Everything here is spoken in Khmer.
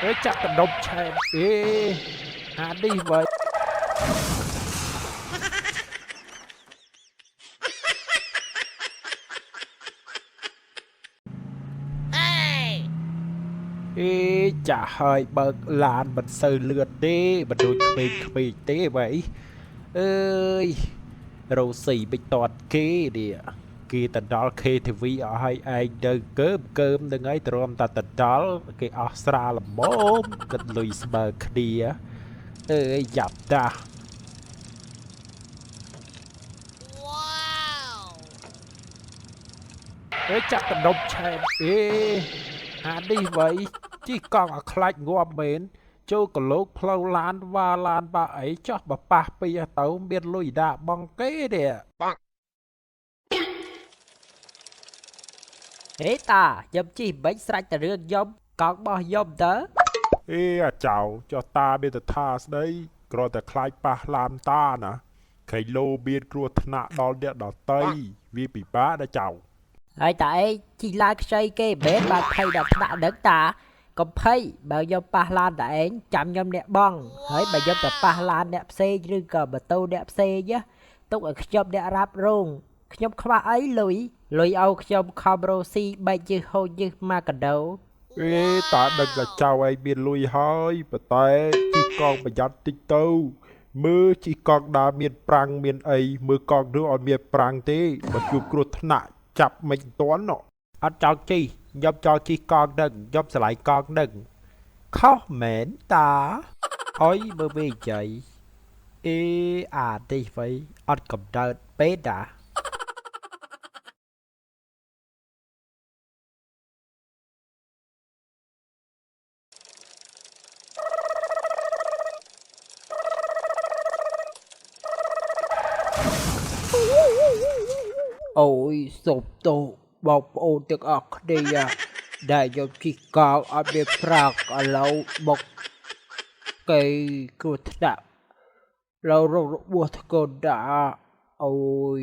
អេចាប់កណ្ដុំឆែមអេអានេះវិញអេចាស់ហើយបើកឡានមិនសូវលឿនទេមិនដូចក្មេងៗទេវ៉ៃអើយរោស៊ីបិចតតគេនេះគេទៅដល់ KTV អស់ហើយឯងទៅកើមកើមនឹងហើយទ្រាំតែទៅដល់គេអស់ស្រាល្មមគិតលុយស្មើគ្នាអើយយ៉ាប់តាស់ អេចាប់កណ្ដុំឆែមអេអានេះវៃជីកង់ឲ្យខ្លាច់ងាប់មែនចូលកលោកផ្លូវឡានវ៉ាឡានបាអីចោះបប៉ះពីទៅមានលុយដាក់បងគេនេះ ហេតាខ្ញុំជិះមិនស្រេចតែរឿងខ្ញុំកង់របស់ខ្ញុំតើ អេអាចៅចុះតាមានតែថាស្ដីគ្រាន់តែខ្លាចប៉ះឡានតាណាខៃឡូមានគ្រោះថ្នាក់ដល់អ្នកដតីវាពិបាកណាចៅ ហើយតាឯងជិះឡានខ្ចីគេមិនមែនបានភ័យដល់ថ្នាក់ហ្នឹងតាកុំភ័យបើខ្ញុំប៉ះឡានតាឯងចាំខ្ញុំអ្នកបងហើយបើខ្ញុំទៅប៉ះឡានអ្នកផ្សេងឬក៏ម៉ូតូអ្នកផ្សេងណាទុកឲ្យខ្ញុំអ្នករ៉ាប់រងខ្ញុំខ្វះអីលុយលុយឲ្យខ្ញុំខំរោស៊ីបែកជើហូចជើមកកដោ អេតាដឹងតែចៅឯងមានលុយហើយប៉ុន្តែជីកង់ប្រយ័ត្នតិចទៅមើលជីកង់ដើមមានប្រាំងមានអីមើលកង់នោះអត់មានប្រាំងទេបើជួបគ្រោះថ្នាក់ចាប់មិនទាន់ណោះ អត់ចង់ជីខ្ញុំចង់ជីកង់នឹងខ្ញុំស្រឡាញ់កង់នឹងខុសមែនតាអុយមើលវានិយាយអេអានេះវៃអត់កំណើតពេកតា អូយសូមទោសបងប្អូនទាំងអស់គ្នាដែលខ្ញុំជិះកង់អត់មានប្រាក់ឥឡូវមកគេគ្រោះថ្នាក់ឡូវរងរបួសធ្ងន់ណាស់អូយ